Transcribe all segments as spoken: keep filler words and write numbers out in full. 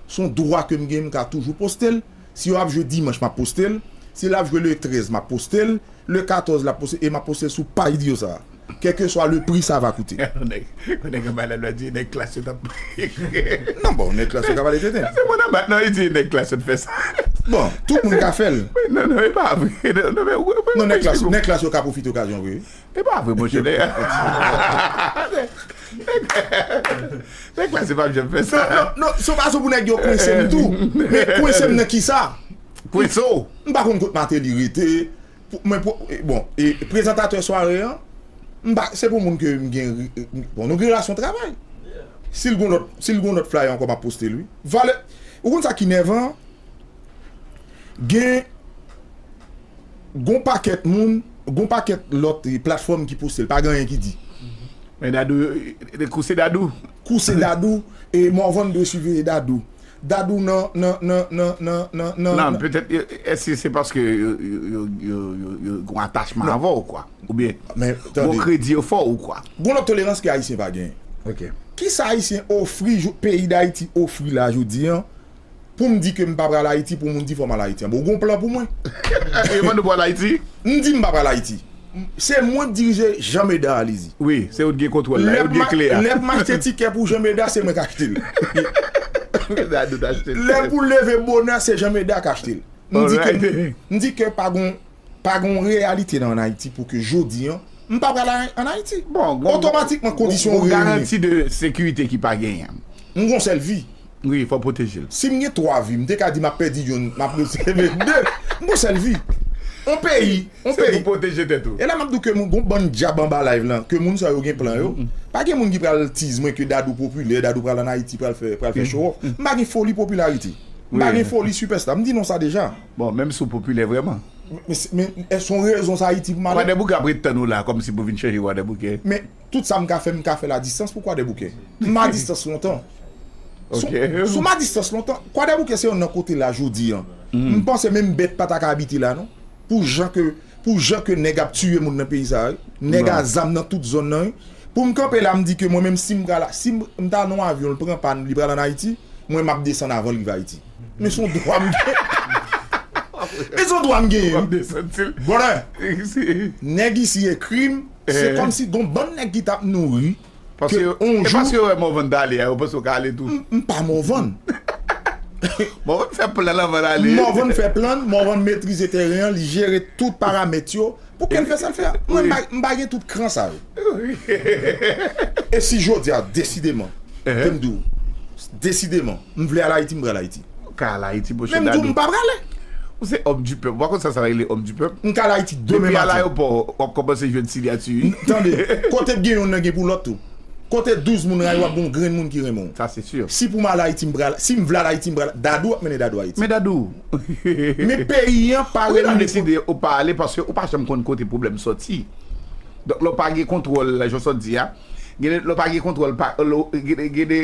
Se yon dwa ke m gen, m ka toujou poste l. Si yo ap jwe dimanch, m ap poste l. Si l ap jwe le trèz, m ap poste l. Le katòz, l ap poste, e m ap poste l sou paj Diosa. Kèlkeswa le pri sa va koute. Nèg, nèg anba la lwa di nèg klas yo t ap. Non, bon, nèg klas yo ka pale tenten. Se moun anba, non, li di nèg klas yo t fè sa. Bon, tout moun ka fè l. Non, non, e pa vre. Non, men, Non, nèg klas, nèg klas yo ka pwofite okazyon vre. E pa vre, monchè. Nèg klas yo pa janm fè sa. Non, non, se yon fason pou nèg yo kwense m tou. Men kwense m nan kisa? Kwense w. M pa konn kot Martelly rete. Pou- Mwen, pou- e, bon, e prezantatè sware an, m pa, se pou moun ke m gen, bon, nou gen relasyon travay. Si l gon lòt, si l gon lòt flyer ankò, m ap poste l, wi. Valè, ou konn sa ki nèvan? Gen, gon pakèt moun, gon pakèt lòt e, platfòm ki poste l, pa gen anyen ki di. Men Dadou, e, kou se Dadou. Kou se Dadou, e Morvan dwe siveye Dadou. Dadou nan, nan, nan, nan, nan, nan, nan, Non, nan. Petèt, e, èske se paske yo, yo, yo, yo, yo, yo gon atachman avè w, kwa? Oubyen Men, bon tande, kredi yo fè w, kwa? Gon lòt tolerans ke Ayisyen pa gen. Ok. Kisa Ayisyen ofri, jou- peyi Dayiti ofri la jodi an, pou m di ke m pa pral Ayiti, pou moun di fò m al Ayiti an? Bon, gon plan pou mwen. E mande pou al Ayiti? M di m pa pral Ayiti. Se mwen k dirije Jean Médard Alizi. Wi, se ou ki gen kontwòl la, Lè ou m gen a- kle a. lè m achte tikè pou Jean Médard, se mwen k achte l. Dadou t achte l. Lè pou leve bonè, se Jean Médard k achte l. M di ke, Alright. M di ke pa gon, pa gon reyalite nan ann Ayiti pou ke jodi an, m pa pral an Ayiti. Bon, gon- Otomatikman, kondisyon gon reyini. Garanti de sekirite ki pa genyen. M gon sèl vi. Wi, fò pwoteje l. Si m gen twa vi, m te ka di m ap pèdi youn, m ap reseve de. M gon sèl vi. On peyi, on Se peyi. Pou pwoteje tèt ou. E la m ap di ke moun, gon bann djab anba live lan, ke moun sa yo gen plan yo. Pa gen moun ki pral tiz mwen ke Dadou popilè, Dadou pral ann Ayiti, pral fè, pral fè show off. M pa gen foli popilarite. M pa Wi. Gen foli sipèsta. M di non sa deja. Bon, menm si w popilè vrèman. Men, men, men èske yon rezon sa Ayiti pou m ale? Wadèboukè ap ret tann ou la, kòm si pou vin chanje Wadèboukè. Men tout sa m ka fè, m ka fè l a distans pou Kwadèboukè. M a distans lontan. Sou, Ok. Sou m a distans lontan. Kwadèboukè se yon nan kote la jodi an. M panse menm bèt pa ta ka abite la non. Pou jan ke, pou jan ke nèg ap tiye moun nan peyi sa, wi. Nèg a zam nan tout zòn nan, wi. Pou m kanpe la, m di ke mwen menm si m pral, si m, m ta nan yon avyon, l pran pàn, li pral ann Ayiti, mwen m ap desann avan l rive Ayiti. Men se yon dwa m gen. Men se yon dwa m genyen, W ap wi. Desann ti l. Bonè, Si. Nèg isi ekri m, se Eh. Kòmsi gon bann nèg ki t ap nouri. Paske Ke on e jou- paske yo wè Morvan t ale a, yo panse w ka ale tou. M m pa Morvan. Morvan fè plan l anvan l ale. Morvan fè plan, Morvan metrize teren an, li jere tout paramèt yo. Pou ke l fè sa l fè a? Mwen, m pa- m pa gen tout kran sa yo. E si jodi a, desideman, Eh. ke m di w, desideman, m vle al Ayiti, m pral Ayiti. Ka al Ayiti, monchè Men m di w, Dadou. M pa prale. Ou se òm di pèp. Ou pa konn sa sa rele òm di pèp? M ka al Ayiti demen Depi maten. Alayopò, w ap kòmanse jwenn sinyati. Tande, kote t gen youn nan gen pou lòt tou. Kote douz moun ray w ap gen yon grenn moun ki renmen w. Sa se si. Si pou m al Ayiti, m pral, si m vle al Ayiti, m pral. Dadou ap mennen Dadou Ayiti. Men Dadou. Men peyi an pa Ou gentan reyini. Deside ou pa ale paske ou pa janm konn kote pwoblèm sòti. Donk lè w pa gen kontwòl, jan w sot di a, gen de- lè w pa gen kontwòl, pa, lè w- gen de- gen de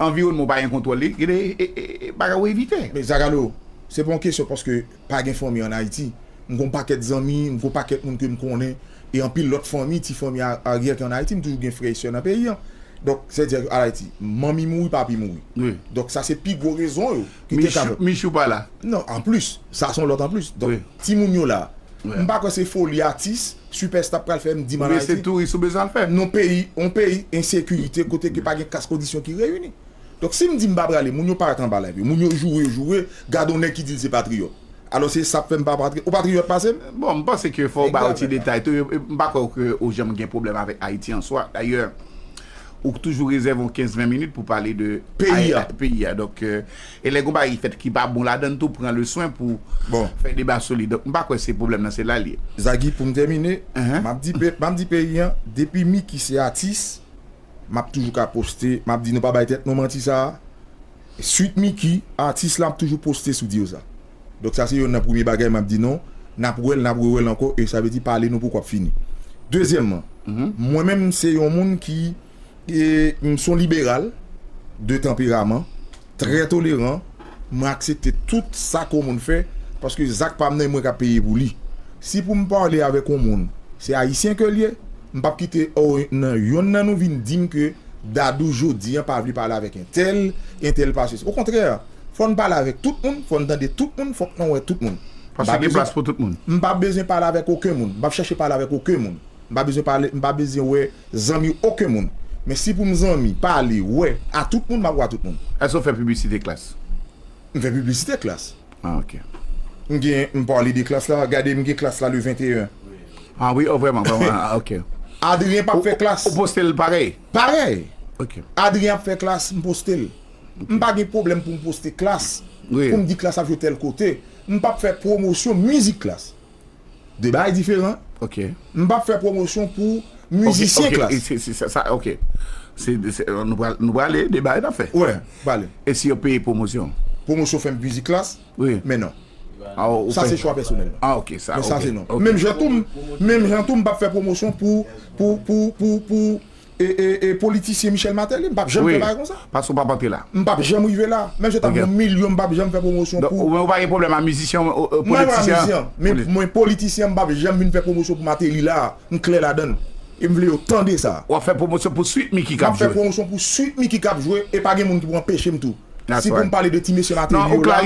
anviwònman w pa gen kontwòl li, gen de e- e- e- bagay ou evite. Men Zagalo, se pa yon kesyon paske pa gen fanmi ann Ayiti. M gon pakèt zanmi, m gon pakèt moun ke m konnen, e anpil lòt fanmi, ti fanmi a- aryè ki ann Ayiti, m toujou gen frè e sè nan peyi an. Donk, sètadi al Ayiti, manmi mouri, papi mouri. Wi. Donk, sa se pi gwo rezon yo ki te ka fè. Michou, Michou pa la. Non, anplis, sa se yon lòt anplis. Donk, Wi. Timoun yo la. Wi. M pa kwè se foli atis, sipèsta pral fè m di m al Oubyen se Ayiti. Touris ou bezwen al fè. Non peyi, yon peyi ensekirite kote ke pa gen kas kondisyon ki reyini. Donk, si m di m pa prale, moun yo pa ret anba live yo. Moun yo joure, yo joure, gade yon nèg ki di l se patriyòt. Alò, se sa k fè m pa patriyòt. Ou patriyòt pase m? Bon, m panse ke fò w ba yo ti Egzak. Detay tou. E- e- M pa kwè ke ou janm gen pwoblèm avèk Ayiti an swa. Dayè, ou toujou rezève yon kenz ven minit pou pale de Peyi a. Ay- peyi a. Donk, euh, e lè gon bagay ki fèt ki pa bon ladan l tou, pran le swen pou Bon. Fè deba sou li. Donk, m pa kwè se pwoblèm nan se la l ye. Zagi, pou m tèmine, Uh-huh. m ap di pe- m ap di peyi an, depi Mickey se atis, m ap toujou ka poste, m ap di nou pa bay tèt nou manti sa a. Swit Mickey, atis la ap toujou poste sou Diosa. Donk sa se youn nan premye bagay m ap di nou, n ap wè l, n ap rewè l ankò, e sa vle di pale nou poko ap fini. Dezyèmman, mwen menm m se yon moun ki, e, m se yon liberal de tanperaman, trè toleran, mwen aksepte tout sa ke yon moun fè, paske zak pa m nan e mwen k ap peye pou li. Si pou m pale avèk yon moun, se ayisyen ke l ye, m p ap kite o- nan yonn nan nou vin di m ke Dadou jodi an pa vle pale avèk entèl, entèl pa sesi. Okontrè, fò n pale avèk tout moun, fò n tande tout moun, fòk nou wè tout moun. Paske gen plas pou tout moun. M pa bezwen pale avèk okenn moun. M p ap chèche pale avèk okenn moun. M pa bezwen pale, m pa bezwen wè zanmi okenn moun. Men si pou m zanmi, pale, wè a tout moun, m ap wè a tout moun. Èske w fè piblisite klas? M fè piblisite klas. Ah, ok. M gen, m pale de klas la, gade m gen klas la le venteyen. Ah wi, oh, vrèman, vrèman, ah, ok. Adrien p ap fè klas. Ou poste l parèy? Parèy. Ok. Adrien ap fè klas, m poste l. M pa gen pwoblèm pou m poste klas, pou m di klas ap jwe tèl kote. M p ap fè pwomosyon mizik klas. De bagay diferan. Ok. M p ap fè pwomosyon pou mizisyen klas. Se, se, sa, sa, ok. Se, se, nou pral, nou prale, de bagay n ap fè. Wè, prale. E si yo peye pwomosyon? Pwomosyon fè m mizik klas? Wi. Men non. Ah, ou fè. Sa se chwa pèsonèl mwen. Ah, ok, sa, ok. Men sa se non. Ok. Menm jan tou, m- menm jan tou, m p ap fè pwomosyon pou, pou, pou, pou, pou e, e, e politisyen Michel Martelly, m p ap janm fè bagay konsa. Paske w p ap antre la. M p ap janm rive la. Menm si yo ta ban m yon milyon, m p ap janm fè pwomosyon pou. Donk, ou menm ou pa gen pwoblèm a mizisyen, ou, ou, politisyen? Mwen, mwen politisyen, m p ap janm vin fè pwomosyon pou Martelly la. M klè ladan l. E m vle yo tande sa. W ap fè pwomosyon pou Sweet Micky k ap jwe. M ap fè pwomosyon pou Sweet Micky k ap jwe, e pa gen moun ki pou anpeche m tou. Si pou m pale de ti mesye Martelly yo la,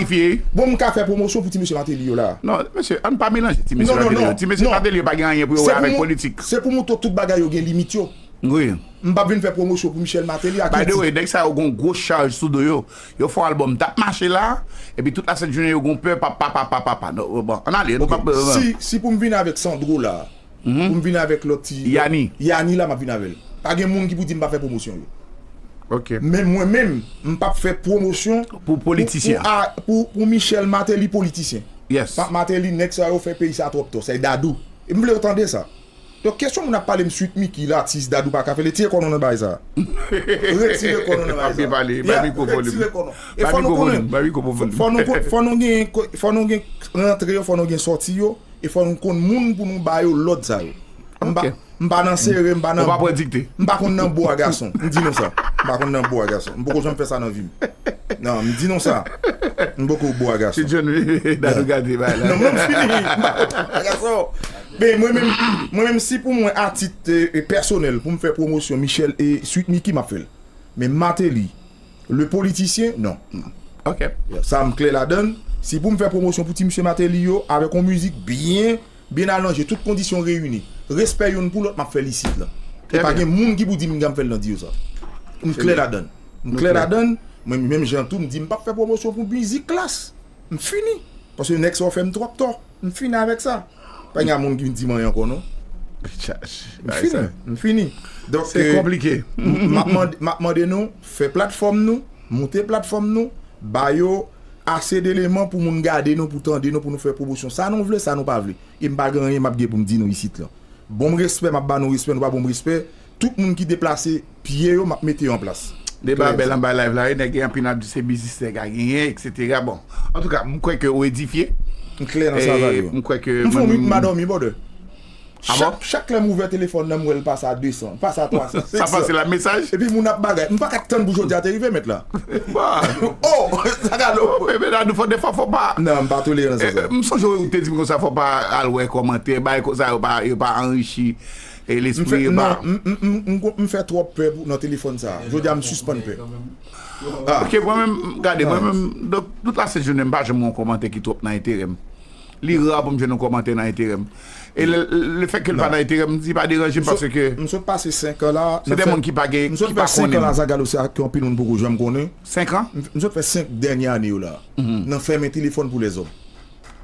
bon, m ka fè pwomosyon pou ti mesye Martelly yo la. Non, mesye, ann pa melanje ti mesye Martelly yo. Ti mesye Martelly yo pa gen anyen pou yo wè avèk politik. Se pou moutre tout bagay yo gen limit yo. Wi. M p ap vin fè pwomosyon pou Michel Martelly ak By the way, nèg sa yo gon gwo chaj sou do yo. Yo fè yon albòm t ap mache la, epi tout lasent jounen yo gon pè, pa, pa, pa, pa, pa, pa. Non, bon, ann ale, nou p ap, si, si pou m vin avèk Sandro la, pou m vin avèk lòt ti Yani. Yani la, m ap vin avè l. Pa gen moun ki pou di m pa fè pwomosyon yo. Ok. Men mwen menm, m p ap fè pwomosyon pou politisyen. Pou, pou, a- pou, pou Michel Martelly politisyen. Yes. Martelly, nèg sa yo fè peyi sa twòp tò. Se Dadou. E m vle yo tande sa. Donk, kesyon moun ap pale m Sweet Micky, latis, Dadou pa ka fè l, retire kò nou nan bagay sa. Retire kò nou nan bagay sa. Bay mikwofòn li. Retire kò nou. E fò nou konnen, fò nou kon- fò nou gen, fò nou gen rantre yo, fò nou gen sòti yo, e fò nou konn moun pou nou ba yo lòd sa yo. M pa, m pa nan sere, m pa nan. Ou pa pran dikte. M pa konn nan bo a gason. M di nou sa. M pa konn nan bo a gason. M poko janm fè sa nan vi m. Non, m di nou sa. M poko bo a gason. Ti John, Dadou gade bay la. Non, mwen m fini. M pa konn nan bo a gason. Men mwen menm, mwen menm si pou mwen a tit, e, e, pèsonèl, pou m fè pwomosyon Michel e Sweet Micky, m ap fè l. Men Martelly, le politisyen, non. Ok. Sa m klè ladan l. Si pou m fè pwomosyon pou ti mesye Martelly yo, avèk yon mizik byen, byen alanje, tout kondisyon reyini. Respè youn pou lòt, m ap fè l isit la. E pa gen moun ki pou di m m fè l nan di yo sa. M klè ladan l. M klè ladan l. Mwen menm jan tou, m di m p ap fè pwomosyon pou mizik klas. M fini. Paske nèg sa yo fè m twòp tò. M fini avèk sa. Pa gen moun ki vin di m anyen ankò non. M fini. M fini. Donk, se konplike. M ap mande, m ap mande nou, fè platfòm nou, moute platfòm nou, ba yo ase deleman pou moun gade nou, pou tande nou, pou nou fè pwomosyon. Sa nou vle, sa nou pa vle. E m pa gen anyen m ap gen pou m di nou isit la. Bon respè, m ap ba nou respè, nou pa bon respè. Tout moun ki deplase pye yo, m ap mete yo an plas. Deba bèl anba live la, wi, nèg gen anpil ap di se biznis nèg a genyen, et cetera. Bon, antouka, m kwè ke ou edifye. M klè nan sa, Valyo. M kwè ke m fè yon nwit m pa dòmi, brother. Ah bon? Chak, chak lè m ouvè telefòn nan, m wè l pase a de san, pase a twa san, senk san. Sa pase la mesaj? Epi moun ap bagay. M pa ka tann pou jodi a te rive, mèt la. Oh, sa galo. Ebyen, la, nou fò, defwa, fò pa. Non, m pa toleran sa. M sonje ou te di m konsa, fò pa al wè kòmantè, bagay konsa, yo pa, yo pa anrichi e lespri yo pa. Non, m, m, m, m, m fè twòp pè pou, nan telefòn sa. Jodi a, m sispann pè. Ah. Ok, mwen menm, gade, mwen menm, donk, tout lasent jounen, m pa janm wè yon kòmantè ki twòp nan enterè m. Li ra pou m jwenn yon kòmantè nan enterè m. E le, le fè ke l pa nan enterè m, li pa deranje m paske. M sot pase senk an la. Se de moun ki pa gen, ki pa konnen. M sot fè senk an la, Zagalo, se ak anpil moun poko janm konnen. Senk an? M, m sot fè senk dènye ane yo la. Nan fèmen telefòn pou lèzòm.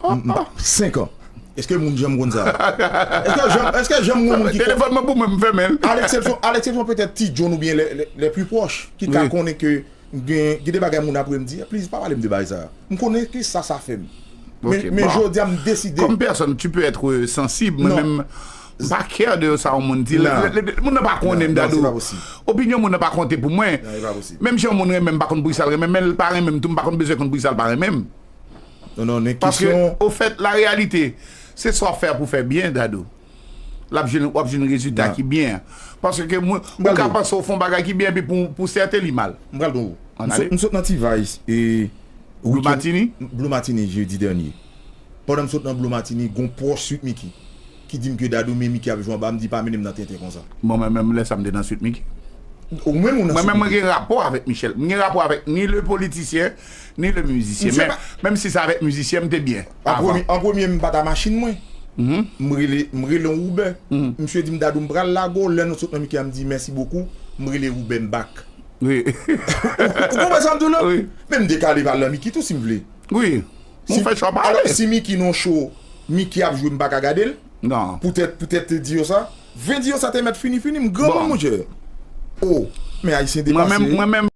M, m, senk an. Èske moun janm konn sa? Èske janm, èske janm gon moun ki kon- Telefòn mwen pou mwen, m fèmen l. A leksepsyon, a leksepsyon petèt Ti John oubyen lè, lè, lè pli pwòch ki ka konnen ke gen, gen de bagay moun ap wè m di, "Please, pa pale m de bagay sa." M konnen ke sa, sa fè m. Men, men jodi a, m deside. Comme personne, tu peux être sensible, mwen menm, m pa care de sa yon moun di. Lè, lè, lè, moun nan pa konnen m, Dadou. Opinyon moun nan pa konte pou mwen. Menm si yon moun renmen m, m pa konn poukisa l renmen m, men l pa renmen m tou, m pa konn bezwen konn poukisa l pa renmen m. Non, non, nan kesyon. Paske, ofèt, la reyalite, se sa w ap fè pou fè byen, Dadou. L ap jwenn, w ap jwenn rezilta ki byen. Paske mwen, ou ka panse w fè yon bagay ki byen, epi pou, pou sèten, li mal. M pral bon. M sot, m sot nan T-Vice, e, Blue Martini? Blue Martini, jedi dènye. Pandan m sot nan Blue Martini, gon pwòch Sweet Micky ki di m ke Dadou, men Micky ap jwe anba, m di pa mennen m nan tenten konsa. Bon, mwen menm, lè sa, m te nan Sweet Micky. Ou menm ou nan Mwen menm mwen soufri. Gen rapò avèk Michel. Mwen gen rapò avèk ni le politisyen, ni le mizisyen. Misye Men pa- menm si se avèk mizisyen, m te byen. An Avan. premye, an premye, m pa ta machin mwen. M rele, m rele yon Uber. Misye di m, "Dadou, m pral lago." Lè nou sot nan Mickey, m di, "Mèsi bokou." M rele Uber, m back. Wi. Ou konprann sa m di w la? Wi. Men m dekale pa lan Mickey tou si m vle. Wi. Mwen fè chwa pa Alò, ale. Si Mickey nan show, Mickey ap jwe, m pa ka gade l. Non. Poutèt, poutèt te di yo sa. Ven di yo sa te mèt fini, fini, m granmoun, Bon. Monchè. Oh, men Ayisyen te Mwen pase. menm, mwen menm,